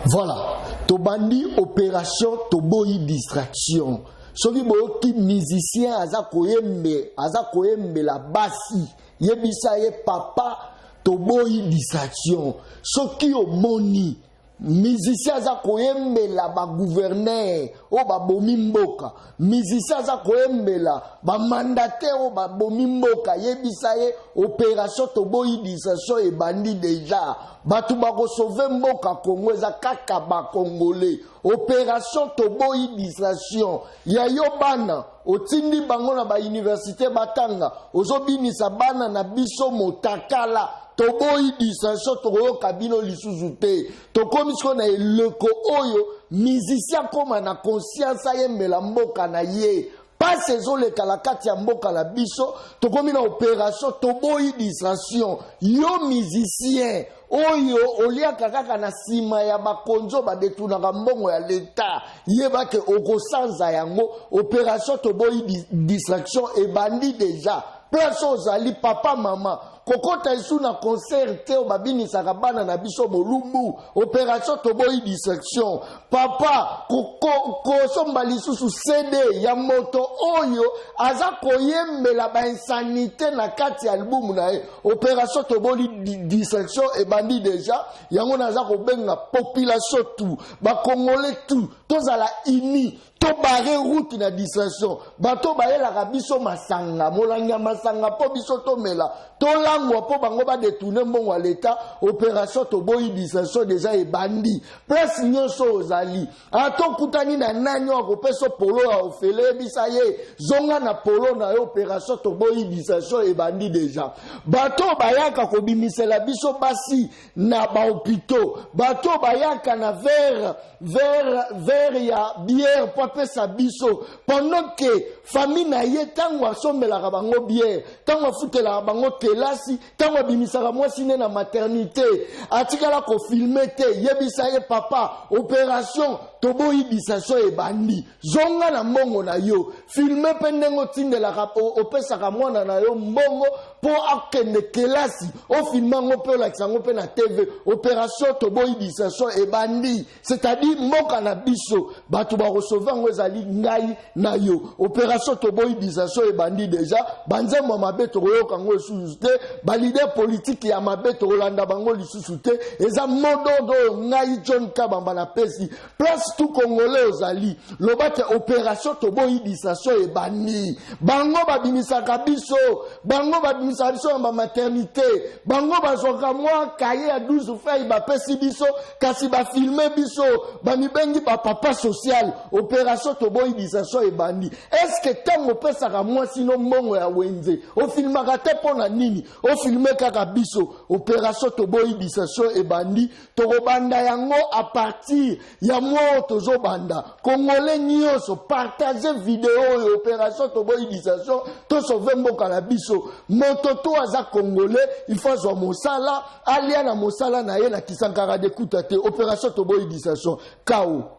Voilà, tobandi opération toboyi distraction. Soki boyoki musicien aza koyembe, aza koyembela basi, yebisa ye papa toboyi distraction. Soki omoni musicien aza koyembela bagouverneur oyo babomi mboka, musicien aza koyembela bamandataire oyo babomi mboka, yebisa ye opération toboyi distraction ebandi deja. Bato bakosauve mboka Congo eza kaka bakongole. Opération toboyi distraction ya yo bana otindi bango na bauniversité batanga, ozobimisa bana na biso motakala. Toboyi distraction, tokoyoka bino lisusu te. Tokomi sikoyo na eleko oyo musicien akóma na conscience, ayembela mboka na ye. Pasi ezoleka na kati ya mboka na biso. Tokomi na opération toboyi distraction. Yo musicien oyo oliaka kaka na nsima ya bakonzi oyo badétournaka mbongo ya leta, yeba ke okosanza yango. Opération toboyi distraction ebandi deja. Place ozali, papa, mama, kokota esu na concert te oyo babinisaka bana na biso bolumbu. Opération toboyi distraction. Papa, kosomba lisusu CD ya moto oyo aza koyembela bainsanité na kati ya album na ye. Opération toboyi distraction ebandi deja. Yango naza kobenga population tout, bakongolais tout, tozala uni, tobarrer route na distraction. Bato bayelaka biso masanga, molangi ya masanga mpo biso tomela, tolangwa mpo bango badétourner mbongo ya leta. Opération toboyi distraction deja ebandi. Place nyonso ozali, ata okutani na nani oyo akopesa polo ya ofele, yebisa ye zonga na polo na yo. Opération toboyi distraction ebandi deja. Bato bayaka kobimisela biso basi na bahôpitaux, bato bayaka na verre ya bière mpo apesa biso, pendant que famille na ye, ntango asombelaka bango bière, ntango afutelaka bango kelasi, ntango abimisaka mwasi nde na maternité, atikala kofilmer te. Yebisa ye papa, opération toboyi distraction ebandi. Zonga na mbongo na yo, filmer mpe ndenge otindelaka, opesaka mwana na yo mbongo mpo akende kelasi, ofilmer yango mpe olakisa yango mpe na TV. Opération toboyi distraction ebandi, c'est-à-dire mboka na biso, bato bakosauver yango ezali ngai na yo. Opération toboyi distraction ebandi deja. Banzembo ya mabe tokoyoka yango lisusu te, baleader politique ya mabe tokolanda bango lisusu te. Eza mot d'ordre oyo ngai John Kabamba napesi. Place tout congolais ozali, loba te opération toboyi distraction ebandi. Bango babimisaka biso, bango babimisaka biso na bamaternité, bango bazwaka mwa cahier ya 12 feuille bapesi biso, kasi bafilmer biso, bamibengi bapapa social. Opération toboyi distraction ebandi. Est-ce ntango opesaka mwasi no mbongo ya wenze ofilmaka te? Mpo na nini ofilmer kaka biso? Opération toboyi distraction ebandi. Tokobanda yango à partir ya mwa oyo tozobanda. Congolais nyonso, partage video oyo. Opération toboyi distraction, tosauver mboka na biso. Moto to aza congolais, il faut azwa mosala, alia na mosala na ye na kisankara dekuta te. Opération toboyi distraction kao.